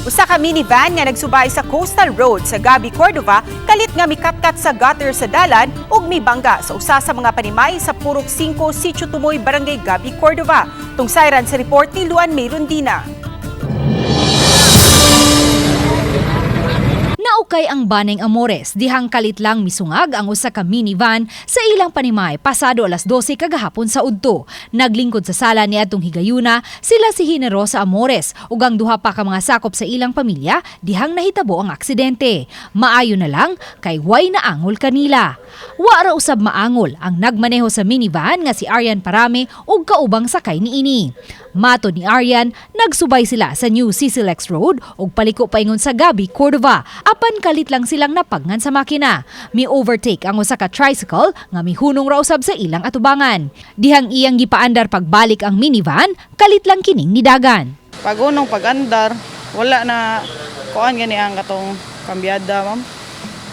Usa ka minivan nga nagsubay sa Coastal Road sa Gabi, Cordova, kalit nga mikatkat sa gutter sa dalan ug mibangga sa usa sa mga panimay sa Purok 5, Sitio Tumoy, Barangay Gabi, Cordova. Tungsayran sa report ni Luan May Rondina. Naukay ang Baneng Amores dihang kalit lang misungag ang usa ka minivan sa ilang panimay pasado alas 12 kagahapon sa udto. Naglingkod sa sala ni atong higayuna sila si Generosa Amores ug ang duha pa ka mga sakop sa ilang pamilya dihang nahitabo ang aksidente. Maayo na lang kay way naangol kanila. Wa ra usab maangol ang nagmaneho sa minivan nga si Aryan Parame ug kaubang sakay niini. Matod ni Aryan, nagsubay sila sa New Cicilex Road ug paliko paingon sa Gabi, Cordova. Apan kalit lang silang napagngan sa makina. Mi overtake ang usa ka tricycle nga mihunong ra usab sa ilang atubangan. Dihang iyang gipaandar pagbalik ang minivan, kalit lang kining nidagan. Pag unong pag-andar, wala na kuan gani ang katong kambyada, ma'am.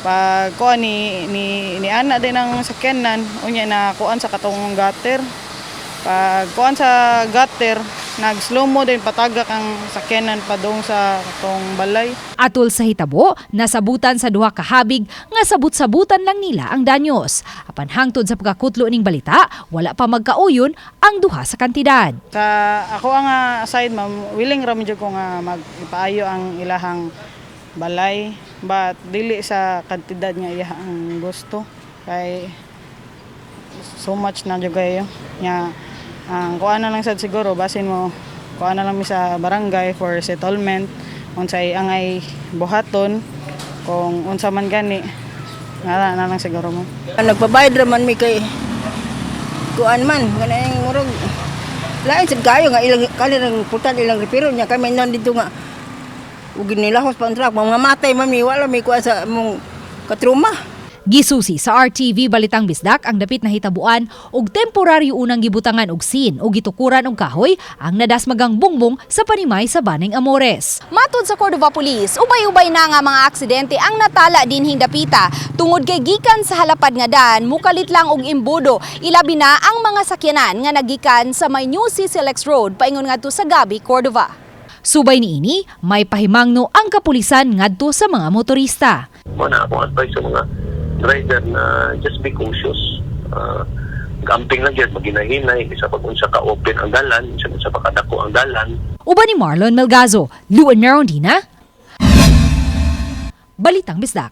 Pag kuan ni ana din ang sakyanan, unya na kuan sa katong gutter. Pag kuan sa gutter, nag slow mo din patagak ang sakyanan padung sa katong balay. Atol sa hitabo, nasabutan sa duha ka habig nga sabut-sabutan lang nila ang danyos. Apan hangtod sa pagkakutlo ning balita, wala pa magkauyon ang duha sa kantidad. Sa ako ang side, ma'am, willing ra man jud ko nga magipaayo ang ilahang balay, but dili sa kantidad nga iya ang gusto kay so much na jud kayo nga ang kuan na lang sad siguro, basin mo kuan na lang mi sa barangay for settlement, unsay angay buhaton, kung unsa man gani nga na lang siguro mo. Nagpabayad ra man mi kay kuan man kanang murag lain sad kayo nga ilang kanang putan ilang repiro niya kami nan dito nga ug nilahos pa ang truck, mga matay man mi, wala mi kuan sa among katruma. Gisusi sa RTV Balitang Bisdak ang dapit na hitabuan ug temporaryo unang gibutangan og sin ug gitukuran og kahoy ang nadasmagang bungbong sa panimay sa Baneng Amores. Matod sa Cordova Police, ubay-ubay na nga mga aksidente ang natala dinhing dapita tungod kay gikan sa halapad nga daan mukalit lang og imbudo, ilabi na ang mga sakyanan nga nagikan sa may New Cicilex Road paingon ngadto sa Gabi, Cordova. Subay niini, may pahimangno ang kapulisan ngadto sa mga motorista. Mo na akong advice sa mga driver na just be cautious. Gamping lang yan, maginahinay, bisa pag unsa ka open ang dalan, bisa unsa pa kadako ang dalan. Uban ni Marlon Melgazo, Luan Merondina, Balitang Bisdak.